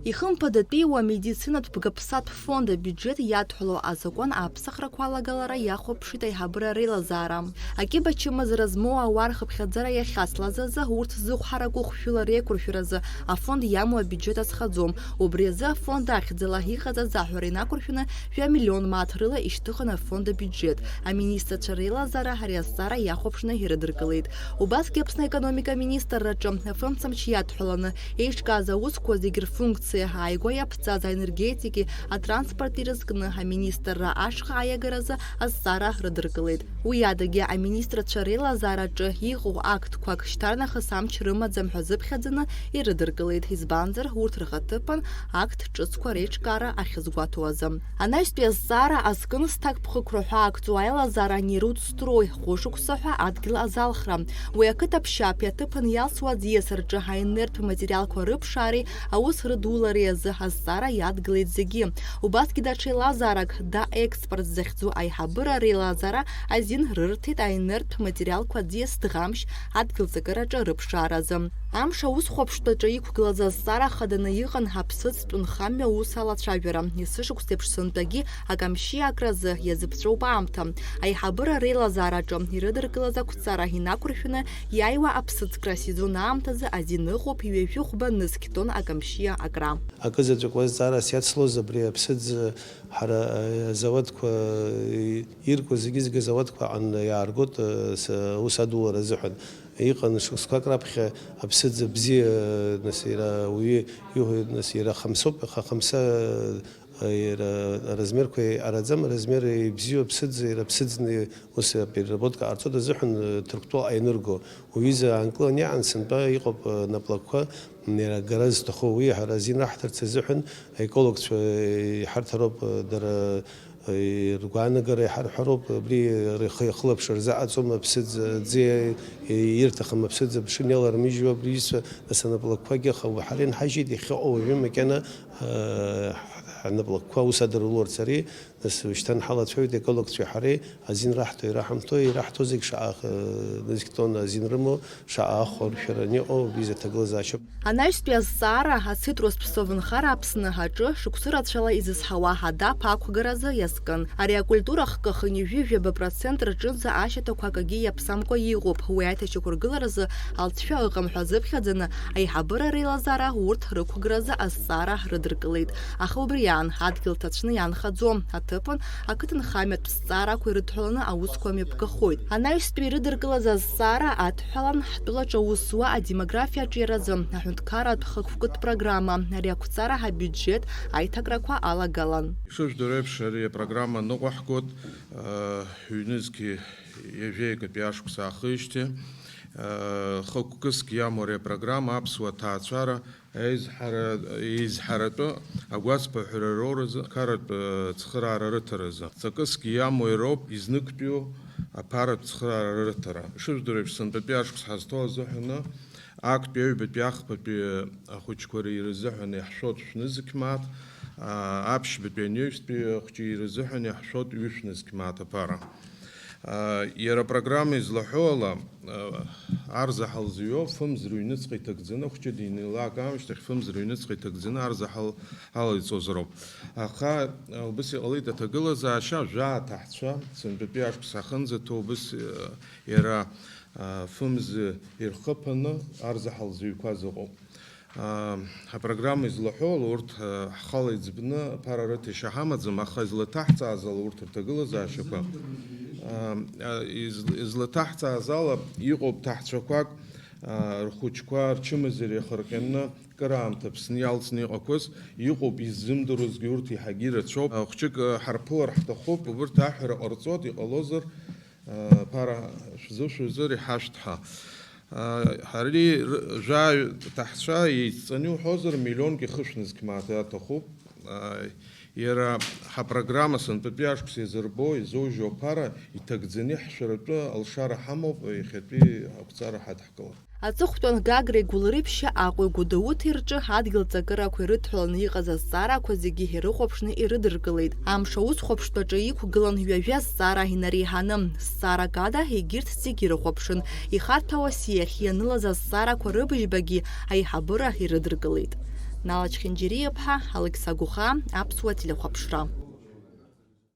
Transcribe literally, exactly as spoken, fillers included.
Ихымԥадатәиу амедицинатә бгаԥсатә фонд абиуџьеҭ иадҳәалоу азакәан аԥсахрақәа алагалара иахәаԥшит аиҳабыра реилазаара. Акьыба чымазара змоу ауаа рхыԥхьаӡара иахьацлаз азы, урҭ зыхәҳараку хәшәыла реиқәыршәаразы афонд иамоу абиуџьеҭ азхаӡом. Убри азы афонд ахьӡала иҟаҵаз аҳәара инақәыршәаны, жәа миллион мааҭ рыла ишьҭыхын афонд абиуџьеҭ. Аминистрцәа реилазаара ари азҵаара иахәаԥшны ирыдыркылеит. Убасгьы Аԥсны аекономика аминистрраҿы афымцамч иадҳәаланы еиҿкааз аусқәа зегьы рфункциа ааигәа иаԥҵаз аенергетики, атранспорти рызкны аминистрра ашҟа аиагаразы азҵаара рыдыркылеит. Уи адагьы аминистрцәа реилазаараҿы иҟоу актқәак шьҭарнахыс амч рымаӡам ҳәа зыԥхьаӡаны ирыдыркылеит, избанзар, урҭ рхаҭыԥан акт ҿыцқәа реиҿкаара ахьазгәаҭоу азы. Анаҩстәи азҵаара азкын зҭакԥхықәра ҳәа акцу аилазаара Нерудстрой хәышықәса ҳәа адгьыл азалхра. Уи ақыҭа ԥшьаԥи аҭыԥан иалсуа аӡиас рҿы аинертә материалқәа рыԥшаареи аус рыдулареи азы азҵаара иадгылеит зегьы. Убасгьы даҽа еилазаарак, да экспорт захьӡу аиҳабыра реилазаара азин рырҭеит аинертә материалқәа аӡиас ӡӷамшь адгьыл ҵакыраҿы рыԥшааразы. Амш аусхәаԥштәаҿы иқәгылаз азҵаара хаданы иҟан аԥсыӡтә нхамҩа аус алацәажәара, есышықәсеиԥш сынтәагьы акамшьиа акразы иазыԥҵәоуп аамҭа. Аиҳабыра реилазаараҿы ирыдыркылаз ақәҵара инақәыршәаны, иааиуа аԥсыӡкра асезон аамҭазы азин ыҟоуп ҩажәи хәба нызқь тонн акамшьиа акра. Акы заҵәык уа зҵаарас иацлоз абри аԥсыӡ ҳара, э, азауадқәа, э, ирку зегьы-зегьы азауадқәа аҟны иааргоит, э, с-, аус адулара азыҳәан. Иҟан шықәсқәак раԥхьа аԥсыӡ бзиа, э, нас иара уаҩы иуҳәо, нас иара хамсоуп, аха хамса, э, иара аразмерқәа еиҟараӡам, аразмер ибзиоу аԥсыӡ, иара аԥсыӡны ус апереработка ҟарҵоит азыҳәан, э, Ҭырқәтәыла аинырго. Уҩыза аанкыланы иҟан, сынтәа иҟоуп, э, наплакқәа, м, иара агара зҭаху, уи ҳара азин раҳҭарц азыҳәан аекологцәа, э, иҳарҭароуп, э, дара, э, ргәаанагара иҳарҳәароуп, абри рхы иахылаԥшыр рзаҟаҵом, аԥсыӡ, аӡы, э, ирҭахым аԥсыӡ амшын иалармыжьуа абри иҩызцәа, нас анаплакқәагьы, аха ҳара инҳажьит, иахьыҟоу уажәы макьана, э, ҳнаплакқәа аус адыруларц ари, Нас уажәшьҭа ҳалацәажәоит екологцәеи ҳареи, азин раҳҭо, ираҳамҭо, ираҳҭо зегь шаҟа, э, нызқь тонна азин рымоу, шаҟа ахәаршәара аниҟоу, убри изы аҭагылазаашьоуп. Анаҩстәи азҵаара ацитрустә совнхара Аԥсны аҿы шықәсы рацәала изызҳауа адаԥ ақәгаразы иазкын. Ари акультура хкы хынҩажәи жәаба процент рҿынӡа ашьаҭақәа акгьы иаԥсамкәа иҟоуп, уи аиҭашьақәыргыларазы алҵшәа ыҟам ҳәа зыԥхьаӡаны, аиҳабыра реилазаара урҭ рықәгразы азҵаара рыдыркылеит. Аха убри аан, адгьыл ҭацәны иаанхаӡом, аҭыԥан ақыҭанхамҩатә зҵаарақәа ирыдҳәаланы аусқәа мҩаԥгахоит. Анаҩстәи ирыдыркылаз азҵаара адҳәалан ҳтәылаҿы аус зуа адемографиа аҿиаразы аҳәынҭқарратә хықәкытә программа, ари ақәҵара ҳабиуџьеҭ аиҭакрақәа алагалан. Ишыжәдыруеиԥш, ари апрограмма ныҟәаҳгоит, э, ҩнызқьи ҩажәеи акатәи ашықәс аахижьҭеи, э, хықәкыск иамоу ари апрограмма аԥсуа ҭаацәара Еизҳара-, еизҳаратәы агәацԥыҳәара роуразы, аҳәынҭқарратә, э, цхыраара рыҭаразы. Ҵакысгьы иамоу иароуп изныктәиу аԥаратә цхыраара рыҭара. Ишыжәдыруеиԥш, сынтәатәи ашықәс ҳазҭоу азыҳәаны, актәи аҩбатәи ахԥатәи ахәыҷқәа ри-, рзыҳәан иаҳшәоит шәнызқь мааҭ, а, аԥшьбатәи анаҩстәи ахәҷы рзыҳәан иаҳшәоит ҩышәнызқь мааҭ аԥара. Иара апрограмма излаҳәо ала, арзаҳал зҩо фымз рыҩныҵҟа иҭагӡаны, ахәҷы дыҩнеилак аамышьҭахь фымз рыҩныҵҟа иҭагӡаны арзаҳал алаиҵозароуп. Аха убыс иҟалеит аҭагылазаашьа, жәаа аҭаҳцәа, сынтәатәи ашықәс ахынӡаҭоу убыс, иара, фымз ирхыԥаны арзаҳал зыҩқәаз ыҟоуп. Аа, апрограмма излаҳәо ала урҭ, аа, ҳхала иӡбны аԥара рыҭашьа ҳамаӡам, аха излаҭаҳҵааз ала урҭ рҭагылазаашьақәа, аа, аа, из-, излаҭаҳҵааз ала иҟоуп ҭаҳцәақәак, аа, рхәыҷқәа рчымазара иахырҟьаны кыраамҭа Аԥсны иалҵны иҟақәаз, иҟоуп иззымдыруазгьы урҭ еиҳагьы ирацәоуп. Хәҷык, аа, ҳарԥылар ҳҭахуп, убырҭ аҳәара ҟарҵоит, иҟалозар, Аԥара шәзышәызар иҳашәҭ ҳәа. Ҳари р-, жәаҩа ҭаҳцәа еицҵаны иуҳәозар, миллионк ихышәнызқь мааҭ аҭахуп. Иара ҳапрограмма сынтәатәи ашықәс иазырбо, изоужьу аԥара иҭагӡаны иаҳшәаратәы алшара ҳамоуп, иахьатәи ақәҵара ҳадҳкылап. Аҵыхәтәан Гагреи Гәылрыԥшьи Аҟәеи Гәдоуҭеи рҿы адгьыл ҵакырақәа ирыдҳәаланы иҟаз азҵаарақәа зегьы ирыхәаԥшны ирыдыркылеит. Амш аусхәаԥштәаҿы иқәгылан ҩажәа зҵаара инареиҳаны. Зҵаарак ада егьырҭ зегьы ирыхәаԥшын. Ихарҭәаауа сиахь ианылаз азҵаарақәа рыбжьбагьы аиҳабыра ирыдыркылеит. Нала Чхинџьириаԥҳа, Алықьса Гәыхаа, Аԥсуа телехәаԥшра.